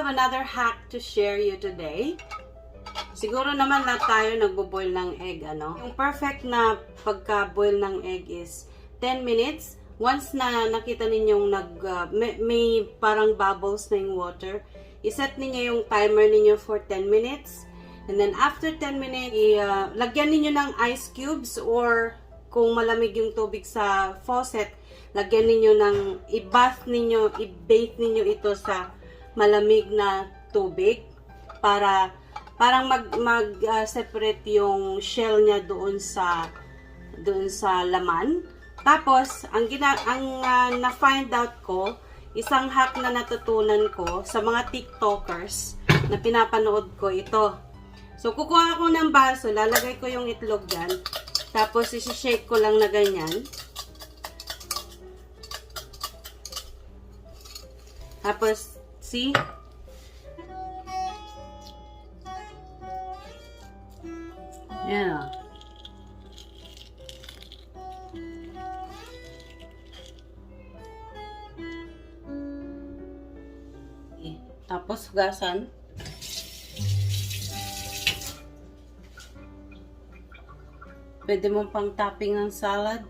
have another hack to share you today. Siguro naman lahat tayo nagbo-boil ng egg, ano? Yung perfect na pagka-boil ng egg is 10 minutes. Once na nakita ninyong may parang bubbles na yung water, iset ninyo yung timer ninyo for 10 minutes. And then after 10 minutes, lagyan ninyo ng ice cubes or kung malamig yung tubig sa faucet, lagyan ninyo ng i-bathe ninyo ito sa malamig na tubig para parang mag-separate yung shell niya doon sa laman. Tapos, ang na-find out ko, isang hack na natutunan ko sa mga TikTokers na pinapanood ko ito. So, kukuha ako ng baso, lalagay ko yung itlog dyan. Tapos, isi-shake ko lang na ganyan. Tapos, see? Ayan o. Tapos, hugasan. Pwede mo pang topping ng salad.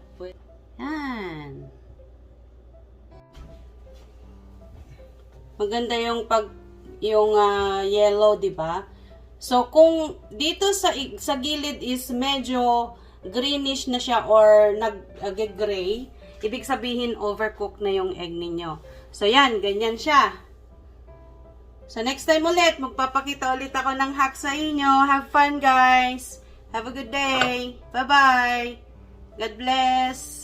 Yan. Maganda yung yellow, 'di ba? So kung dito sa gilid is medyo greenish na siya or nag-gray, ibig sabihin overcooked na yung egg ninyo. So yan, ganyan siya. So next time ulit, magpapakita ulit ako ng hack sa inyo. Have fun, guys! Have a good day! Bye-bye! God bless!